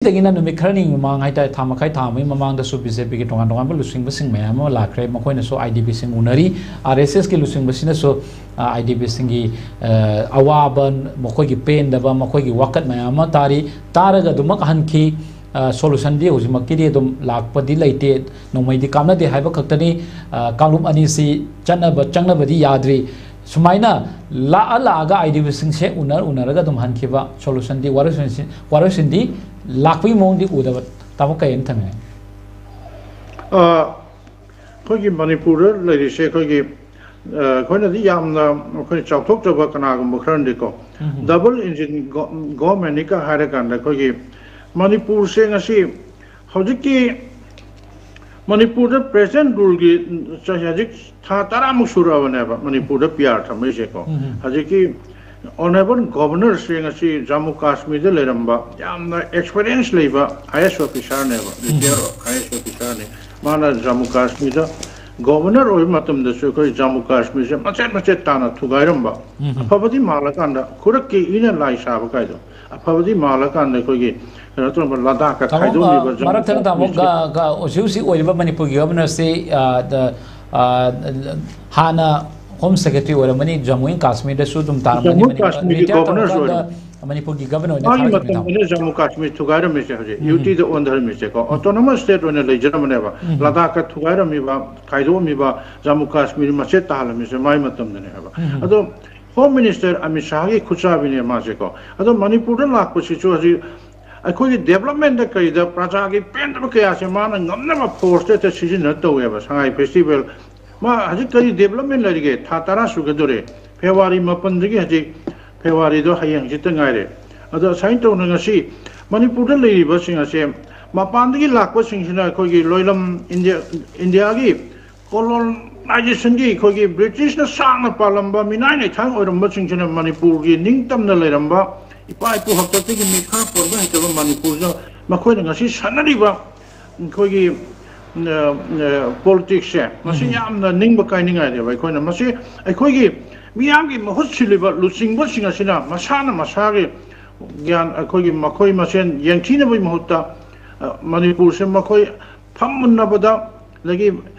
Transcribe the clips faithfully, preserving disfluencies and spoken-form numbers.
ꯉꯁꯤꯗꯒꯤꯅ ꯅꯨꯃꯤꯠ ꯈꯔꯅꯤ ꯃꯃꯥꯡ ꯍꯥꯏꯇꯥꯔꯦ, ꯊꯥ ꯃꯈꯥꯏ ꯊꯥ ꯑꯃꯒꯤ ꯃꯃꯥꯡꯗꯁꯨ ꯕꯤ ꯖꯦ ꯄꯤꯒꯤ ꯇꯣꯉꯥꯟ ꯇꯣꯉꯥꯟꯕ ꯂꯨꯆꯤꯡꯕꯁꯤꯡ ꯃꯌꯥꯝ ꯑꯃ ꯂꯥꯛꯈ꯭ꯔꯦ꯫ ꯃꯈꯣꯏꯅꯁꯨ I D ꯕꯤꯁꯤꯡ ꯎꯅꯔꯤ꯫ R S ꯑꯦꯁꯀꯤ ꯂꯨꯆꯤꯡꯕꯁꯤꯅꯁꯨ I D ꯕꯤꯁꯤꯡꯒꯤ ꯑꯋꯥꯕ, ꯃꯈꯣꯏꯒꯤ ꯄꯦꯟꯗꯕ, ꯃꯈꯣꯏꯒꯤ ꯋꯥꯀꯠ ꯃꯌꯥꯝ ꯑꯃ ꯇꯥꯔꯤ꯫ ꯇꯥꯔꯒ ꯑꯗꯨꯃꯛ ꯍꯟꯈꯤ꯫ ꯁꯣꯂꯨꯁꯟꯗꯤ ꯍꯧꯖꯤꯛꯃꯛꯀꯤꯗꯤ ꯑꯗꯨꯝ ꯂꯥꯛꯄꯗꯤ ꯂꯩꯇꯦ, ꯅꯣꯡꯃꯩꯗꯤ ꯀꯥꯞꯅꯗꯦ ꯍꯥꯏꯕ ꯈꯛꯇꯅꯤ꯫ ꯀꯥꯡꯂꯨꯞ ꯑꯅꯤꯁꯤ ꯆꯠꯅꯕ ꯆꯪꯅꯕꯗꯤ ꯌꯥꯗ꯭ꯔꯤ꯫ ꯁꯨꯃꯥꯏꯅ ꯂꯥꯛꯑ ꯂꯥꯛꯑꯒ ꯑꯥꯏ ꯗꯤ ꯕꯤꯁꯤꯡꯁꯦ ꯎꯅꯔ ꯎꯅꯔꯒ ꯑꯗꯨꯝ ꯍꯟꯈꯤꯕ, ꯁꯣꯂꯨꯁꯟꯗꯤ, ꯋꯥꯔꯣꯏꯁꯤꯟ-, ꯋꯥꯔꯣꯏꯁꯤꯟꯗꯤ ꯂꯥꯛꯄꯒꯤ ꯃꯑꯣꯡꯗꯤ ꯎꯗꯕ꯫ ꯇꯥꯃꯣ ꯀꯩ ꯍꯥꯏꯅ ꯊꯝꯃꯦ? ꯑꯩꯈꯣꯏꯒꯤ ꯃꯅꯤꯄꯨꯔꯗ ꯂꯩꯔꯤꯁꯦ ꯑꯩꯈꯣꯏꯒꯤ ꯑꯩꯈꯣꯏꯅꯗꯤ ꯌꯥꯝꯅ ꯑꯩꯈꯣꯏ ꯆꯥꯎꯊꯣꯛꯆꯕ ꯀꯅꯥꯒꯨꯝꯕ ꯈꯔꯅꯗꯤꯀꯣ, ꯗꯕꯜ ꯏꯟꯖꯤꯟ ꯒꯣ-, ꯒꯣꯔꯃꯦꯟꯅꯤꯒ ꯍꯥꯏꯔꯀꯥꯟꯗ ꯑꯩꯈꯣꯏꯒꯤ ꯃꯅꯤꯄꯨꯔꯁꯦ ꯉꯁꯤ ꯍꯧꯖꯤꯛꯀꯤ ꯃꯅꯤꯄꯨꯔꯗ ꯄ꯭ꯔꯦꯁꯤꯗꯦꯟ ꯔꯨꯜꯒꯤ ꯆꯍꯤ ꯍꯧꯖꯤꯛ ꯊꯥ ꯇꯔꯥꯃꯨꯛ ꯁꯨꯔꯛꯑꯕꯅꯦꯕ ꯃꯅꯤꯄꯨꯔꯗ ꯄꯤ ꯑꯥꯔ ꯊꯝꯃꯛꯏꯁꯦꯀꯣ꯫ ꯍꯧꯖꯤꯛꯀꯤ ꯑꯣꯅꯔꯦꯕꯜ ꯒꯣꯕꯔꯅꯔꯁꯦ ꯉꯁꯤ ꯖꯝꯃꯨ ꯀꯥꯁꯃꯤꯔꯗ ꯂꯩꯔꯝꯕ ꯌꯥꯝꯅ ꯑꯦꯛꯁꯄꯤꯔꯤꯌꯦꯟꯁ ꯂꯩꯕ ꯑꯥꯏ ꯑꯦꯁ ꯑꯣꯐꯤꯁꯔꯅꯦꯕ, ꯔꯤꯇꯥꯌꯔ ꯑꯥꯏ ꯑꯦꯁ ꯑꯣꯐꯤꯁꯔꯅꯦ꯫ ꯃꯥꯅ ꯖꯝꯃꯨ ꯀꯥꯁꯃꯤꯔꯗ ꯒꯣꯕꯔꯅꯔ ꯑꯣꯏꯕ ꯃꯇꯝꯗꯁꯨ ꯑꯩꯈꯣꯏ ꯖꯝꯃꯨ ꯀꯥꯁꯃꯤꯔꯁꯦ ꯃꯆꯦꯠ ꯃꯆꯦꯠ ꯇꯥꯅ ꯊꯨꯒꯥꯏꯔꯝꯕ, ꯑꯐꯕꯗꯤ ꯃꯥꯜꯂꯀꯥꯟꯗ ꯈꯨꯔꯛꯀꯤ ꯏꯅ ꯂꯥꯏ ꯁꯥꯕ ꯀꯥꯏꯗꯣ, ꯑꯐꯕꯗꯤ ꯃꯥꯜꯂꯀꯥꯟꯗ ꯑꯩꯈꯣꯏꯒꯤ ꯀꯩꯅꯣ ꯇꯧꯔꯝꯕ ꯂꯗꯥꯛꯀ ꯇꯥꯃꯣ, ꯑ, ꯈꯥꯏꯗꯣꯛꯂꯤꯕ ꯖꯝꯃꯨ ꯃꯔꯛ ꯊꯠꯅ ꯇꯥꯃꯣ, ꯀꯥꯁꯃꯤꯔꯁꯦ꯫ ꯒ-, ꯒ-, ꯍꯧꯖꯤꯛ ꯍꯧꯖꯤꯛ ꯑꯣꯏꯔꯤꯕ ꯃꯅꯤꯄꯨꯔꯒꯤ ꯒꯚꯔꯅꯔꯁꯤ, ꯑ, ꯗ-, ꯑ, ꯍꯥꯟꯅ ꯍꯣꯝ ꯁꯦꯀ꯭ꯔꯦꯇꯔꯤ ꯑꯣꯏꯔꯝꯕꯅꯤ, ꯖꯝꯃꯨ ꯑꯦꯟ ꯀꯥꯁꯃꯤꯔꯗꯁꯨ ꯑꯗꯨꯝ ꯇꯥꯔꯝꯕꯅꯤ, ꯖꯝꯃꯨ ꯃꯅꯤ-, ꯀꯥꯁꯃꯤꯔꯒꯤ ꯔꯤꯇꯥꯌꯔ ꯒꯚꯔꯅꯔꯁꯨ ꯇꯧꯔꯀꯥꯟꯗ ꯑꯣꯏꯔꯝꯃꯤ꯫ ꯃꯅꯤꯄꯨꯔꯒꯤ ꯒꯚꯔꯅꯔ ꯑꯣꯏꯅ ꯃꯥꯒꯤ ꯊꯥꯔꯛꯈꯤꯕꯅꯤ ꯇꯥꯃꯣ꯫ ꯃꯇꯝꯗꯅꯦ ꯖꯝꯃꯨ ꯀꯥꯁꯃꯤꯔ ꯊꯨꯒꯥꯏꯔꯝꯃꯤꯁꯦ, ꯍꯧꯖꯤꯛ ꯌꯨ ꯇꯤꯗ ꯑꯣꯟꯊꯔꯝꯃꯤꯁꯦꯀꯣ, ꯑꯣꯇꯣꯅꯣꯃꯁ ꯁ꯭ꯇꯦꯠ ꯑꯣꯏꯅ ꯂꯩꯖꯔꯝꯕꯅꯦꯕ꯫ ꯂꯗꯥꯛꯀ ꯊꯨꯒꯥꯏꯔꯝꯃꯤꯕ, ꯈꯥꯏꯗꯣꯛꯑꯝꯃꯤꯕ, ꯖꯝꯃꯨ ꯀꯥꯁꯃꯤꯔ ꯃꯆꯦꯠ ꯇꯥꯍꯜꯂꯝꯃꯤꯁꯦ ꯃꯥꯒꯤ ꯃꯇꯝꯗꯅꯦ ꯍꯥꯏꯕ꯫ ꯑꯗꯣ ꯍꯣꯝ ꯃꯤꯅꯤꯁꯇꯔ ꯑꯃꯤꯠ ꯁꯥꯍꯒꯤ ꯈꯨꯠꯆꯥꯕꯤꯅꯦ ꯃꯥꯁꯦꯀꯣ꯫ ꯑꯗꯣ ꯃꯅꯤꯄꯨꯔꯗ ꯂꯥꯛꯄꯁꯤꯁꯨ ꯍꯧꯖꯤꯛ ꯑꯩꯈꯣꯏꯒꯤ ꯗꯦꯕꯂꯞꯃꯦꯟꯗ ꯀꯔꯤꯗ ꯄ꯭ꯔꯖꯥꯒꯤ ꯄꯦꯟꯗꯕ ꯀꯌꯥꯁꯦ ꯃꯥꯅ ꯉꯝꯅꯕ ꯐꯣꯔꯁꯇ ꯍꯦꯛꯇ ꯁꯤꯖꯤꯟꯅ ꯇꯧꯋꯦꯕ꯫ ꯁꯉꯥꯏ ꯐꯦꯁꯇꯤꯚꯦꯜ, ꯃꯥ ꯍꯧꯖꯤꯛ ꯀꯔꯤ ꯗꯦꯕꯂꯞꯃꯦꯟ ꯂꯩꯔꯤꯒꯦ? ꯊꯥ ꯇꯔꯥ ꯁꯨꯒꯗꯣꯔꯦ꯫ ꯐꯦꯕ꯭ꯔꯨꯋꯥꯔꯤ ꯃꯥꯄꯟꯗꯒꯤ ꯍꯧꯖꯤꯛ, ꯐꯦꯕ꯭ꯔꯨꯋꯥꯔꯤꯗꯣ ꯍꯌꯦꯡ ꯍꯪꯆꯤꯠꯇ ꯉꯥꯏꯔꯦ꯫ ꯑꯗꯣ ꯁꯨꯃꯥꯏꯅ ꯇꯧꯅ ꯉꯁꯤ ꯃꯅꯤꯄꯨꯔꯗ ꯂꯩꯔꯤꯕꯁꯤꯡ ꯑꯁꯦ, ꯃꯄꯥꯟꯗꯒꯤ ꯂꯥꯛꯄꯁꯤꯡꯁꯤꯅ ꯑꯩꯈꯣꯏꯒꯤ ꯂꯣꯏꯂꯝ ꯏꯟꯗꯤꯌꯥ, ꯏꯟꯗꯤꯌꯥꯒꯤ ꯀꯣꯂꯣꯅꯥꯏꯖꯦꯁꯟꯒꯤ ꯑꯩꯈꯣꯏꯒꯤ ꯕ꯭ꯔꯤꯇꯤꯁꯅ ꯁꯥꯡꯅ ꯄꯥꯜꯂꯝꯕ ꯃꯤꯅꯥꯏ ꯂꯩꯊꯥꯡ ꯑꯣꯏꯔꯝꯕꯁꯤꯡꯁꯤꯅ ꯃꯅꯤꯄꯨꯔꯒꯤ ꯅꯤꯡꯇꯝꯅ ꯂꯩꯔꯝꯕ ꯏꯄꯥ ꯏꯄꯨ ꯍꯥꯛꯇꯛꯇꯒꯤ ꯃꯤꯈꯥ ꯄꯣꯟꯕ ꯍꯩꯇꯕ ꯃꯅꯤꯄꯨꯔꯗ ꯃꯈꯣꯏꯅ ꯉꯁꯤ ꯁꯥꯟꯅꯔꯤꯕ ꯑꯩꯈꯣꯏꯒꯤ ꯄꯣꯂꯤꯇꯤꯛꯁꯁꯦ, ꯃꯁꯤ ꯌꯥꯝꯅ ꯅꯤꯡꯕ ꯀꯥꯏꯅꯤꯡꯉꯥꯏꯅꯦꯕ꯫ ꯑꯩꯈꯣꯏꯅ ꯃꯁꯤ ꯑꯩꯈꯣꯏꯒꯤ ꯃꯤꯌꯥꯝꯒꯤ ꯃꯍꯨꯠ ꯁꯤꯜꯂꯤꯕ ꯂꯨꯆꯤꯡꯕꯁꯤꯡ ꯑꯁꯤꯅ ꯃꯁꯥꯅ ꯃꯁꯥꯒꯤ ꯒ꯭ꯌꯥꯟ ꯑꯩꯈꯣꯏꯒꯤ ꯃꯈꯣꯏ ꯃꯁꯦꯟ ꯌꯦꯡꯊꯤꯅꯕꯒꯤ ꯃꯍꯨꯠꯇ, ꯑ, ꯃꯅꯤꯄꯨꯔꯁꯦ ꯃꯈꯣꯏ ꯐꯝꯃꯨꯟꯅꯕꯗ, ꯑꯗꯒꯤ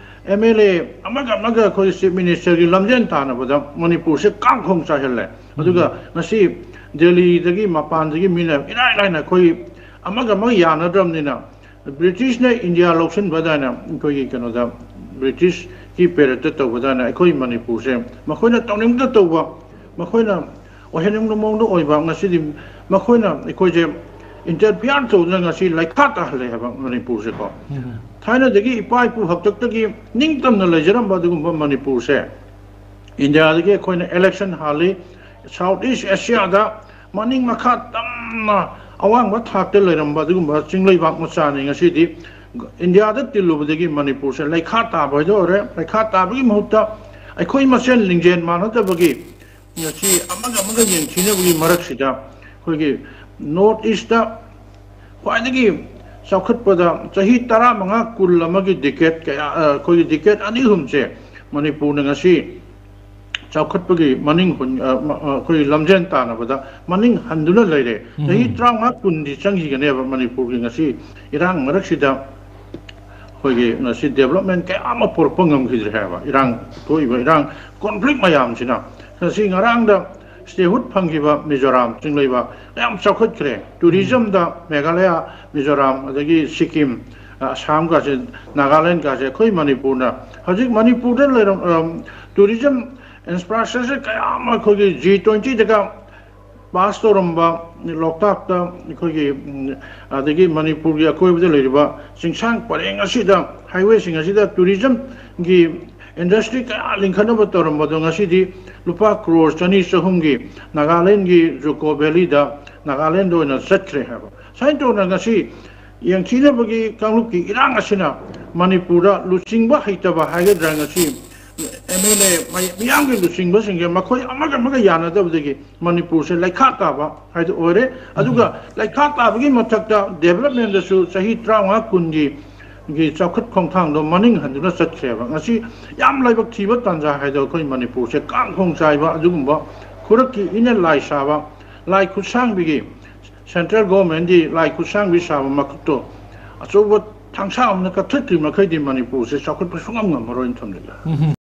ꯑꯦꯝ ꯑꯦꯜ ꯑꯦ ꯑꯃꯒ ꯑꯃꯒ ꯑꯩꯈꯣꯏꯒꯤ ꯆꯤꯐ ꯃꯤꯅꯤꯁꯇꯔꯒꯤ ꯂꯝꯖꯦꯟ ꯇꯥꯟꯅꯕꯗ ꯃꯅꯤꯄꯨꯔꯁꯦ ꯀꯥꯡꯈꯣꯡ ꯆꯥꯏꯍꯜꯂꯦ꯫ ꯑꯗꯨꯒ ꯉꯁꯤ ꯗꯦꯜꯂꯤꯗꯒꯤ ꯃꯄꯥꯟꯗꯒꯤ ꯃꯤꯅ ꯏꯔꯥꯏ ꯂꯥꯏꯅ ꯑꯩꯈꯣꯏ ꯑꯃꯒ ꯑꯃꯒ ꯌꯥꯅꯗ꯭ꯔꯕꯅꯤꯅ, ꯕ꯭ꯔꯤꯇꯤꯁꯅ ꯏꯟꯗꯤꯌꯥ ꯂꯧꯁꯤꯟꯕ ꯑꯗꯨꯃꯥꯏꯅ ꯑꯩꯈꯣꯏꯒꯤ ꯀꯩꯅꯣꯗ, ꯕ꯭ꯔꯤꯇꯤꯁꯀꯤ ꯄꯦꯔꯠꯇ ꯇꯧꯕ ꯑꯗꯨꯃꯥꯏꯅ ꯑꯩꯈꯣꯏ ꯃꯅꯤꯄꯨꯔꯁꯦ ꯃꯈꯣꯏꯅ ꯇꯧꯅꯤꯡꯕꯗ ꯇꯧꯕ, ꯃꯈꯣꯏꯅ ꯑꯣꯏꯍꯟꯅꯤꯡꯕ ꯃꯑꯣꯡꯗ ꯑꯣꯏꯕ, ꯉꯁꯤꯗꯤ ꯃꯈꯣꯏꯅ ꯑꯩꯈꯣꯏꯁꯦ ꯏꯟꯇꯔꯐꯤꯌꯥꯔ ꯇꯧꯗꯨꯅ ꯉꯁꯤ ꯂꯩꯈꯥ ꯇꯥꯍꯜꯂꯦ ꯍꯥꯏꯕ ꯃꯅꯤꯄꯨꯔꯁꯦꯀꯣ꯫ ꯊꯥꯏꯅꯗꯒꯤ ꯏꯄꯥ ꯏꯄꯨ ꯍꯥꯛꯇꯛꯇꯒꯤ ꯅꯤꯡꯇꯝꯅ ꯂꯩꯖꯔꯝꯕ ꯑꯗꯨꯒꯨꯝꯕ ꯃꯅꯤꯄꯨꯔꯁꯦ ꯏꯟꯗꯤꯌꯥꯗꯒꯤ ꯑꯩꯈꯣꯏꯅ ꯏꯂꯦꯛꯁꯟ ꯍꯥꯜꯂꯤ꯫ ꯁꯥꯎꯠ ꯏꯁ ꯑꯦꯁꯤꯌꯥꯗ ꯃꯅꯤꯡ ꯃꯈꯥ ꯇꯝꯅ ꯑꯋꯥꯡꯕ ꯊꯥꯛꯇ ꯂꯩꯔꯝꯕ ꯑꯗꯨꯒꯨꯝꯕ ꯆꯤꯡꯂꯩꯕꯥꯛ ꯃꯆꯥꯅꯤ꯫ ꯉꯁꯤꯗꯤ ꯏꯟꯗꯤꯌꯥꯗ ꯇꯤꯜꯂꯨꯕꯗꯒꯤ ꯃꯅꯤꯄꯨꯔꯁꯦ ꯂꯩꯈꯥ ꯇꯥꯕ ꯍꯥꯏꯗꯣ ꯑꯣꯏꯔꯦ꯫ ꯂꯩꯈꯥ ꯇꯥꯕꯒꯤ ꯃꯍꯨꯠꯇ ꯑꯩꯈꯣꯏ ꯃꯁꯦꯟ ꯂꯤꯡꯖꯦꯜ ꯃꯥꯟꯅꯗꯕꯒꯤ, ꯉꯁꯤ ꯑꯃꯒ ꯑꯃꯒ ꯌꯦꯡꯊꯤꯅꯕꯒꯤ ꯃꯔꯛꯁꯤꯗ ꯑꯩꯈꯣꯏꯒꯤ ꯅꯣꯔꯠ ꯏꯁꯇ ꯈ꯭ꯋꯥꯏꯗꯒꯤ ꯆꯥꯎꯈꯠꯄꯗ ꯆꯍꯤ ꯇꯔꯥꯃꯉꯥ, ꯀꯨꯟ ꯑꯃꯒꯤ ꯗꯤꯀꯦꯠ ꯀꯌꯥ, ꯑ, ꯑꯩꯈꯣꯏꯒꯤ ꯗꯤꯀꯦꯠ ꯑꯅꯤ ꯑꯍꯨꯝꯁꯦ ꯃꯅꯤꯄꯨꯔꯅ ꯉꯁꯤ ꯆꯥꯎꯈꯠꯄꯒꯤ ꯃꯅꯤꯡ ꯍꯨꯟ-, ꯑ, ꯃ-, ꯑ, ꯑꯩꯈꯣꯏꯒꯤ ꯂꯝꯖꯦꯟ ꯇꯥꯟꯅꯕꯗ ꯃꯅꯤꯡ ꯍꯟꯗꯨꯅ ꯂꯩꯔꯦ꯫ ꯆꯍꯤ ꯇꯔꯥꯃꯉꯥ, ꯀꯨꯟꯗꯤ ꯆꯪꯈꯤꯒꯅꯦꯕ ꯃꯅꯤꯄꯨꯔꯒꯤ ꯉꯁꯤ ꯏꯔꯥꯡ ꯃꯔꯛꯁꯤꯗ ꯑꯩꯈꯣꯏꯒꯤ ꯉꯁꯤ ꯗꯦꯕꯂꯞꯃꯦꯟ ꯀꯌꯥ ꯑꯃ ꯄꯨꯔꯛꯄ ꯉꯝꯈꯤꯗ꯭ꯔꯦ ꯍꯥꯏꯕ꯫ ꯏꯔꯥꯡ ꯊꯣꯛꯏꯕ ꯏꯔꯥꯡ ꯀꯣꯟꯐ꯭ꯂꯤꯛ ꯃꯌꯥꯝꯁꯤꯅ ꯉꯁꯤ ꯉꯔꯥꯡꯗ ꯁ꯭ꯇꯦꯍꯨꯗ ꯐꯪꯈꯤꯕ ꯃꯤꯖꯣꯔꯥꯝ ꯆꯤꯡꯂꯩꯕꯥꯛ ꯌꯥꯝ ꯆꯥꯎꯈꯠꯈ꯭ꯔꯦ꯫ ꯇꯨꯔꯤꯖꯝꯗ ꯃꯦꯘꯥꯂꯌꯥ, ꯃꯤꯖꯣꯔꯥꯝ, ꯑꯗꯒꯤ ꯁꯤꯛꯀꯤꯝ, ꯑꯁꯥꯝꯒꯁꯦ, ꯅꯥꯒꯥꯂꯦꯟꯒꯁꯦ ꯑꯩꯈꯣꯏ ꯃꯅꯤꯄꯨꯔꯅ ꯍꯧꯖꯤꯛ ꯃꯅꯤꯄꯨꯔꯗ ꯂꯩꯔꯝ-, ꯑꯝ, ꯇꯨꯔꯤꯖꯝ ꯏꯟꯐ꯭ꯔꯥꯁ꯭ꯇ꯭ꯔꯛꯆꯔ ꯀꯌꯥ ꯑꯃ ꯑꯩꯈꯣꯏꯒꯤ ꯖꯤ ꯇ꯭ꯋꯦꯟꯇꯤꯗꯒ ꯄꯥꯁ ꯇꯧꯔꯝꯕ ꯂꯣꯛꯇꯥꯛꯇ ꯑꯩꯈꯣꯏꯒꯤ, ꯎꯝ, ꯑꯗꯒꯤ ꯃꯅꯤꯄꯨꯔꯒꯤ ꯑꯀꯣꯏꯕꯗ ꯂꯩꯔꯤꯕ ꯆꯤꯡꯁꯥꯡ ꯄꯔꯦꯡ ꯑꯁꯤꯗ, ꯍꯥꯏꯋꯦꯁꯤꯡ ꯑꯁꯤꯗ ꯇꯨꯔꯤꯖꯝꯒꯤ ꯏꯟꯗꯁꯇ꯭ꯔꯤ ꯀꯌꯥ ꯂꯤꯡꯈꯠꯅꯕ ꯇꯧꯔꯝꯕꯗꯣ ꯉꯁꯤꯗꯤ ꯂꯨꯄꯥ ꯀ꯭ꯔꯣꯔ ꯆꯅꯤ ꯆꯍꯨꯝꯒꯤ ꯅꯥꯒꯥꯂꯦꯟꯒꯤ ꯖꯨꯀꯣ ꯚꯦꯂꯤꯗ ꯅꯥꯒꯥꯂꯦꯟꯗ ꯑꯣꯏꯅ ꯆꯠꯈ꯭ꯔꯦ ꯍꯥꯏꯕ꯫ ꯁꯨꯃꯥꯏꯅ ꯇꯧꯗꯅ ꯉꯁꯤ ꯌꯦꯡꯊꯤꯅꯕꯒꯤ ꯀꯥꯡꯂꯨꯞꯀꯤ ꯏꯔꯥꯡ ꯑꯁꯤꯅ ꯃꯅꯤꯄꯨꯔꯗ ꯂꯨꯆꯤꯡꯕ ꯍꯩꯇꯕ ꯍꯥꯏꯒꯗ꯭ꯔꯥ, ꯉꯁꯤ ꯑꯦꯝ ꯑꯦꯜ ꯑꯦ ꯃꯤ-, ꯃꯤꯌꯥꯝꯒꯤ ꯂꯨꯆꯤꯡꯕꯁꯤꯡꯁꯦ ꯃꯈꯣꯏ ꯑꯃꯒ ꯑꯃꯒ ꯌꯥꯅꯗꯕꯗꯒꯤ ꯃꯅꯤꯄꯨꯔꯁꯦ ꯂꯩꯈꯥ ꯇꯥꯕ ꯍꯥꯏꯗꯨ ꯑꯣꯏꯔꯦ꯫ ꯑꯗꯨꯒ ꯂꯩꯈꯥ ꯇꯥꯕꯒꯤ ꯃꯊꯛꯇ ꯗꯦꯕꯂꯞꯃꯦꯟꯗꯁꯨ ꯆꯍꯤ ꯇꯔꯥꯃꯉꯥ, ꯀꯨꯟꯒꯤ ꯒꯤ ꯆꯥꯎꯈꯠ ꯈꯣꯡꯊꯥꯡꯗꯣ ꯃꯅꯤꯡ ꯍꯟꯗꯨꯅ ꯆꯠꯈ꯭ꯔꯦꯕ꯫ ꯉꯁꯤ ꯌꯥꯝ ꯂꯥꯏꯕꯛ ꯊꯤꯕ ꯇꯥꯟꯖꯥ ꯍꯥꯏꯗꯣ ꯑꯩꯈꯣꯏ ꯃꯅꯤꯄꯨꯔꯁꯦ ꯀꯥꯡꯈꯣꯡ ꯆꯥꯏꯕ ꯑꯗꯨꯒꯨꯝꯕ ꯈꯨꯔꯛꯀꯤ ꯏꯅ ꯂꯥꯏ ꯁꯥꯕ, ꯂꯥꯏ ꯈꯨꯠꯁꯥꯡꯕꯤꯒꯤ ꯁꯦꯟꯇ꯭ꯔꯦꯜ ꯒꯣꯔꯃꯦꯟꯒꯤ ꯂꯥꯏ ꯈꯨꯠꯁꯥꯡꯕꯤ ꯁꯥꯕ ꯃꯈꯨꯠꯇꯣ ꯑꯆꯧꯕ ꯊꯥꯡꯁꯥꯡ ꯑꯃꯅ ꯀꯛꯊꯠꯇ꯭ꯔꯤ ꯃꯈꯩꯗꯤ ꯃꯅꯤꯄꯨꯔꯁꯦ ꯆꯥꯎꯈꯠꯄ ꯁꯨꯡꯉꯝ ꯉꯝꯃꯔꯣꯏꯅ ꯊꯝꯖꯒꯦ꯫